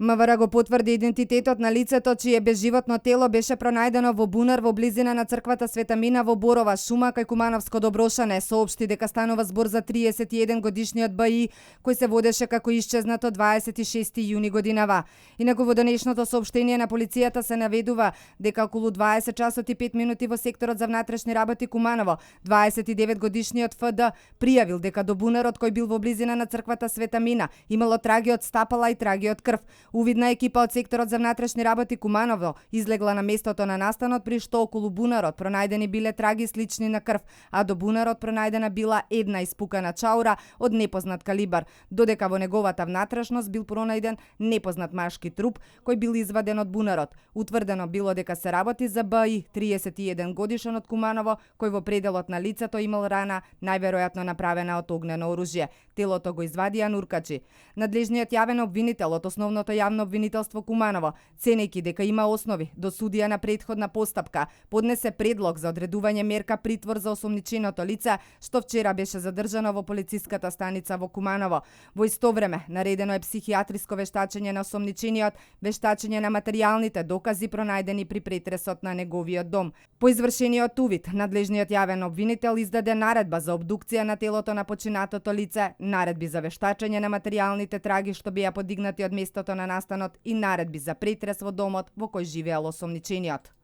МВР го потврди идентитетот на лицето чие безживотно тело беше пронајдено во бунар во близина на црквата Света Мина во Борова шума кај Кумановско Доброшане. Соопшти дека станува збор за 31 годишниот БИ кој се водеше како исчезнат од 26 јуни годинава. Инаку во денешното соопштение на полицијата се наведува дека околу 20 часот и 5 минути во секторот за внатрешни работи Куманово 29 годишниот ФД пријавил дека до бунарот кој бил во близина на црквата Света Мина имало траги од стапала и траги од крв. Увидна екипа од секторот за внатрешни работи Куманово излегла на местото на настанот, при што околу бунарот пронајдени биле траги слични на крв, а до бунарот пронајдена била една испукана чаура од непознат калибар, додека во неговата внатрешност бил пронајден непознат машки труп кој бил изваден од бунарот. Утврдено било дека се работи за БИ, 31 годишен од Куманово, кој во пределот на лицето имал рана, најверојатно направена од огнено оружје. Телото го извадија нуркачи. Надлежниот јавен обвинител од основното јавно обвинителство Куманово, ценејќи дека има основи до судија на претходна постапка, поднесе предлог за одредување мерка притвор за осомниченото лице, што вчера беше задржано во полициската станица во Куманово. Во исто време, наредено е психијатриско вештачење на осомничениот, вештачење на материјалните докази пронајдени при претресот на неговиот дом. По извршениот увид, надлежниот јавен обвинител издаде наредба за обдукција на телото на починатото лице, наредби за вештачење на материјалните траги што беа подигнати од местото на настанот и наредби за претрес во домот во кој живеел осомничениот.